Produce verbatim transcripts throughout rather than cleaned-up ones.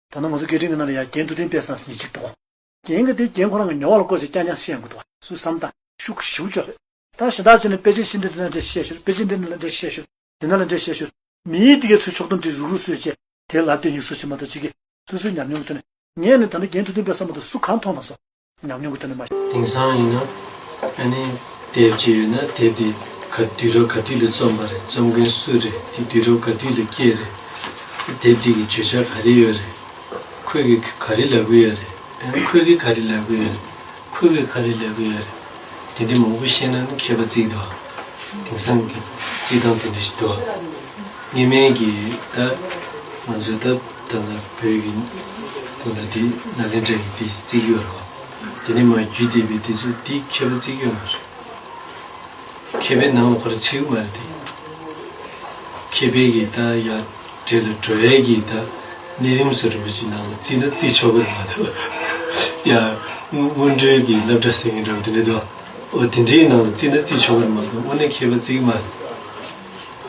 ད་ནང་ང་ཚོ་སྐད་འཕྲིན་གྱི་ནང་ལ་ཡང་རྒན་ཐུབ་བསྟན་དཔལ་བཟང་ཟེར་མཁན་གཅིག་འདུག་རྒན་གྱི་དེ་རྒན་ཁོ་རང་གི་ཉོ་བ་ལ་བཀོད་ཚེ་རྐྱང་རྐྱང་བཤད་ཡོང་གི་འདུག་སུ་བསམ་དང་ཤུགས་ཞེ་པོ་ཅིག་རེད། ད་གཞན་དག་ཅིག་ནས་དཔེ་ཆ་ཤེས་འདི་འདི་ལ་འགྲེལ་བཤད་ཤོད། དཔེ་ཆ་འདི་འདི་ལ་འགྲེལ་བཤད་ཤོད། དེ་ན་ལ་འགྲེལ་བཤད་ཤོད། མིའི་དེ་གའི་ཚུལ་ཕྱོགས་བསྡོམས་དེ་རུག་རུག་བཟོས་བྱས་དེ་ལ་དེ་ཡིག་གཟུགས་ཆེ་མ་གཏོགས་ཅིག་གིས་སོ་སོའི་ཉམས་མྱོང་གི་ཐོག་ནས་ངས་ནི་ད་ལྟ་རྒན་ཐུབ་བསྟན་དཔལ་བཟང་མ་གཏོགས་སུ་གང་མཐོང་མ་སོང་། ཉམས་མྱོང་གི་ཐོག་ནས་མ། དེང་སང་ཡིན་ན་ཨ་ནི་དེབ་ཅིག་ཡོད་ན་དེབ་དེ་ག་དུས་རབས་ག་དུས་ལ་རྩོམ་པ་རེད། རྩོམ་མཁན་སུ་རེད། དེ་དུས་རབས་ག་དུས་ལ་སྐྱེས་རེད། དེབ་དེ་གི་བརྗོད་བྱ་ག་རེ་ཡོད་རེད། ཁོས་གི་ག་རེ་ལབ་གི་ཡོད་རེད། ཨ་ནི་ཁོས་གི་ག་རེ་ལབ་གི་ཡོད་རེད། ཁོས་གི་ག་རེ་ལབ་གི་ཡོད་རེད། དེ་འདྲ་མང་པོ་ཤེས་ན་ནི་མཁས་པ་བརྩི་གི་འདུག་དེང་སང་གི་བརྩི་སྟངས་དེ་འདྲ་ཞིག་འདུག་སྔོན་མའི་གི་ད་ང་ཚོའི་ད་ད་ལྟ་བོད་ཀྱི་ད་ལྟ་དེ་ནཱ་ལེནྡྲ་ཡི་དེ་བརྩི་གི་ཡོད་རེད་བ། དེ་ནས་མར་བརྒྱུད་བསྡད་པའི་དེ་ཚོ་དེ་མཁས་པ་བརྩི་གི་ཡོད་མ་རེད། མཁས་པའི་ནང་ལ་ཁོ་རང་ཚུད་ཀྱི་མ་རེད་དེ། མཁས་པའི་གི་ད་ཡར་འདྲེ་ལ་འགྲོ་ཡས་ཀྱི་ད་གནས་རིམ་བཟོ་འདྲ་པོ་ཅིག་ནང་ལ་བརྩིས་ན་བརྩི་ཆོག་གི་རེད་མ་གཏོགས། ཡ། སྔོན་འགྲོའི་གི་སློབ་གྲྭ་ཟེར་མཁན་འདྲ་པོ་དེ་འདྲ་འདུག་འོ་དེ་འདྲའི་ནང་ལ་བརྩིས་ན་བརྩི་ཆོག་གི་རེད་མ་གཏོགས་དངོས་གནས་མཁས་པ་བརྩི་གི་མ་རེད།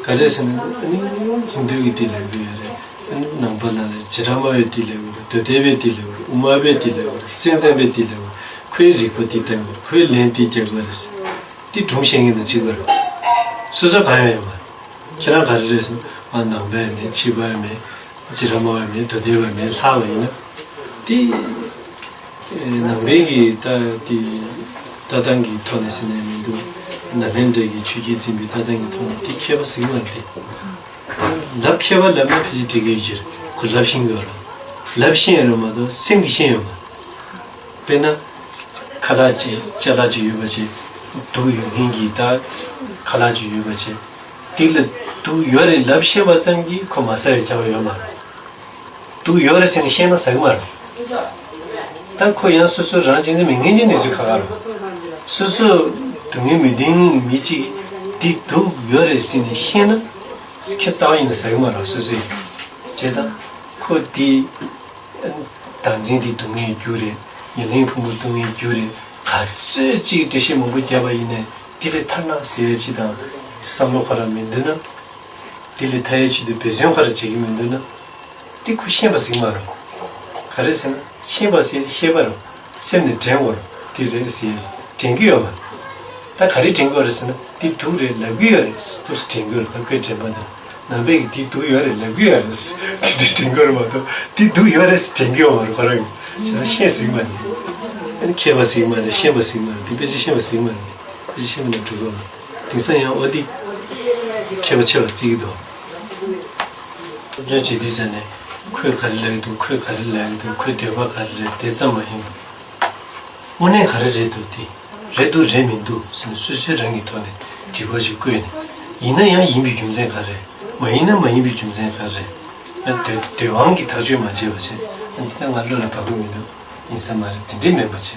ག་རེ་ཟེར་ན་ཨ་ནི་ཧིན་དུ་གི་དེ་ལབ་གི་ཡོད་རེད། ཨ་ནི་ནང་པ་ལ་ལ་བྱེ་བྲག་སྨྲ་བའི་དེ་ལབ་གི་རེད། དོ་དད་པའི་དེ་ལབ་གི་རེད། དབུ་མ་པའི་དེ་ལབ་གི་རེད། སེམས་ཙམ་པའི་དེ་ལབ་གི་རེད། ཁོའི་རིག་པ་དེ་བསྟན་གི་རེད། ཁོའི་ལན་དེ་རྒྱག་གི་རེད། དེ་སྒྲུང་བཤད་མཁན་དང་གཅིག་པ་རེད། སོ་སོ་གང་ཡང་ཡོད་མ་རེད། ཁྱེད་རང་ག་རེ་རེད་ཟེར་ན་ང་ནང་པའི་མེད། ཕྱི་པའི་མེད། བྱེ་བྲག་སྨྲ་བའི་མེད། དོ་དད་པའི་མེད། ལྷག་པ་ཡིན་ན་དེ། ནང་པའི་གི་ལྟ་དེ་ལྟ་སྟངས་ཀྱི་ཐོག་ནས་ཟེར་ནས་མི་འདུག་ནཱ་ལེནྡྲ་གི་ཆོས་བརྒྱུད་འཛིན་པའི་ལྟ་སྟངས་ཀྱི་ཐོག་ནས་དེ་མཁས་པ་ཟེར་གྱི་མ་རེད་དེ། ལབ་མཁས་པ་ལབ་ན་ཕལ་ཆེར་འགྲིག་གི་ཡོད་ཀྱི་རེད། ཁོ་ལབ་ཤེས་ཀྱི་ཡོད་རེད། ལབ་ཤེས་ཡོད་རེད་མ་གཏོགས་སེམས་ཀྱིས་ཤེས་ཡོད་མ་རེད། དཔེར་ན། ཁ་ལག་ཅིག་ཅ་ལག་ཅིག་ཡོད་པ་བྱས། དུག་ཡོད་མཁན་གྱི་ད་ཁ་ལག་ཅིག་ཡོད་པ་བྱས། དེ་ལ་དུག་ཡོད་རེད་ལབ་ཤེས་པ་ཙམ་གྱིས་ཁོ་མ་ཟ་བའི་ཁྱབ་པ་ཡོད་མ་རེད། དུག་ཡོད་རེད་ཟེར་ནས་ཤེས་ན་ཟ་གི་མ་རེད། ད་ཁོ་ཡང་སོ་སོ་རང་གཅེས་འཛིན་མེད་མཁན་གྱི་གནས་ཚུལ་ཁག་ཁག་རེད། སོ་སོ་སྡུག་བསྔལ་མི་འདོད་མཁན་གྱི་མི་གཅིག་འདི་དུག་ཡོད་རེད་ཟེར་ནས་ཤེས་ན་ཁྱོད་རྩ་བ་ཉིད་ནས་ཟ་གི་མ་རེད། སོ་སོ་ཡིན། བྱས་ཙང་ཁོ་འདི་བདག་འཛིན་འདི་སྡུག་བསྔལ་རྒྱུ་རེད། ཡུན་རིང་ཕུང་པོ་སྡུག་བསྔལ་རྒྱུ་རེད། ག་ཚོད་ཅིག་འགྲེལ་བཤད་མང་པོ་བརྒྱབ་པ་ཡིན་ནའི་འདི་ལས་ཐར་ན་ཟེར་ཡ་ཅིག་དང་བསམ་བློ་ཁོ་རང་མི་འདུག་ན། འདི་ལས་ཐར་ཡ་ཆེད་དུ་འབད་བརྩོན་ཁོ་རང་བྱེད་ཀྱི་མི་འདུག་ན། འདི་ཁོ་ཤེས་པ་ཟིག་མ་རེད། ག་རེ་ཟེར་ན་ཤེས་པ་ཟེར་ཤེས་པ་རེད། སེམས་ནས་དྲན་དགོས་རེད། འདི་རེད་ཟེར་དྲན་གྱི་ཡོད་མ་རེད། ད་ག་རེ་དྲན་གྱི་ཡོད་རེད་ཟེར་ན་འདི་དུག་རེད་ལབ་ཀྱི་ཡོད་རེད་ཟེར་དུས་དྲན་གྱི་ཡོད་རེད། ད་ཁོས་དྲན་པ་དང་ནང་པས་ཀྱི་འདི་དུག་ཡོད་རེད་ལབ་ཀྱི་ཡོད་རེད་ཟེར་འདི་འདྲ་དྲན་གྱི་ཡོད་རེད་མ་གཏོགས་འདི་དུག་ཡོད་རེད་ཟེར་དྲན་གྱི་ཡོད་མ་རེད། ཁོ་རང་གིས་བྱས་ན་ཤེས་ཟིག་མ་རེད། ཨ་ནི་མཁས་པ་ཟིག་མ་རེད། ཤེས་པ་ཟིག་མ་རེད། འདི་དཔེ་ཆ་ཤེས་པ་ཟིག་མ་རེད། དཔེ་ཆ་ཤེས་པ་ནས་གྲུབ་པ་མ་རེད། དེང་སང་ཡང་ཨོ་འདི་མཁས་པ་ཆེ་བ་བརྩི་གི་འདུག་སློབ་སྦྱོང་བྱེད་དུས་ཙམ་ནས་ཁོས་ག་རེ་ལབ་ཀྱི་འདུག་ཁོས་ག་རེ་ལབ་ཀྱི་འདུག་ཁོའི་འདོད་པ་ག་རེ་རེད། དེ་ཙམ་མ་ཡིན་པར་དངོས་གནས་ག་རེ་རེད་འདུག་དེ་རེད་འདུག་རེད་མི་འདུག་ཟེར་ནས་སོ་སོས་རང་གི་ཐོག་ནས་དྲི་བ་ཞིག་བཀོད་ནས་ཡིན་ན་ཡང་ཡིན་པའི་རྒྱུ་མཚན་ག་རེ་རེད། མ་ཡིན་ན་མ་ཡིན་པའི་རྒྱུ་མཚན་ག་རེ་རེད། ཨ་འདོད་འདོད་དབང་གིས་ཐག་གཅོད་མ་བྱས་པ་བྱས་ཨ་འདི་ལྟ་ང་བློ་ལ་བབ་ཀྱི་མི་འདུག་ཡིན་ས་མ་རེད། དེ་འདྲས་མེད་པ་བྱས་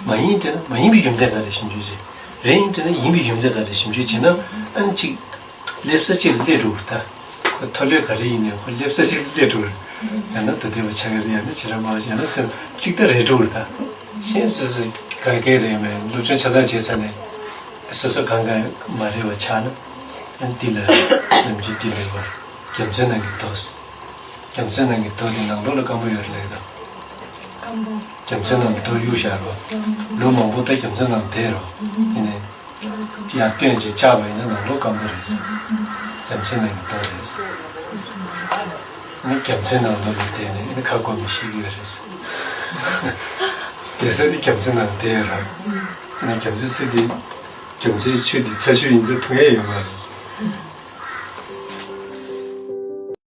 མ་ཡིན་དྲན་ན་མ་ཡིན་པའི་རྒྱུ་མཚན་ག་རེ་ཞིབ་འཇུག་བྱས། རེད་ཡིན་དྲན་ན་ཡིན་པའི་རྒྱུ་མཚན་ག་རེ་ཞིབ་འཇུག་བྱས་ན་ཨ་ནི་གཅིག་སླེབས་ས་གཅིག་ལ་སླེབས་འགྲོ་གི་རེད་ད། ཁོ་མཐོ་ལོས་ག་རེ་ཡིན་ནའི་ཁོ་སླེབས་ས་གཅིག་ལ་སླེབས་འགྲོ་གི་རེད། ཡང་ན་མདོ་སྡེ་པ་ཆགས་ཀྱི་རེད། ཡང་ན་བྱེ་བྲག་སྨྲ་བ་ཡང་ན་སེམས་གཅིག་ལྟ་རེད་འགྲོ་གི་རེད་ད། གཞན་སོ་སོ་ག་གེ་རེད་མེད་སློབ་སྦྱོང་ཆ་ཚང་བྱས་ཚར་ནས་སོ་སོ་གང་གང་མ་རེད་པ་ཆགས་ན་ཨ་ནི་འདི་ལ་ནམ་རྒྱུན་འདི་མེད་པར་རྒྱ་མཚོའི་ནང་གི་རྡོ། རྒྱ་མཚོའི་ནང་གི་རྡོ་དེ་ནང་ལོགས་ལ་སྐམ་པོ་ཡོད་རེད་ལབ་ད། སྐམ་པོ། རྒྱ་མཚོའི་ནང་གི་རྡོ་གཡུག་བཞག་རོགས། ལོ་མང་པོ་ད་རྒྱ་མཚོའི་ནང་བསྡད་རོགས། ཡིན་ནའི། ཡར་བཏོན་བྱས་བཅག་པ་ཡིན་ན་ནང་ལོགས་སྐམ་པོ་རེད་ཟེར། རྒྱ་མཚོའི་ནང་གི་རྡོ་རེད་ཟེར། ཨ་ནི་རྒྱ་མཚོའི་ནང་ལོགས་ལ་བསྡད་ནས་ཨ་ནི་ཁ་སྐོམ་ནས་ཤི་གི་ཡོད་རེད་ཟེར། བསྡད་ས་དེ་རྒྱ་མཚོའི་ནང་བསྡད་ཡོད་རེད། ཨ་ནི་རྒྱ་མཚོའི་ཆུ་དེ། རྒྱ་མཚོའི་ཆུ་དེ་ཚ་ཆུ་ཡིན་ཚེ་འཐུང་ཡས་ཡོད་མ་རེད།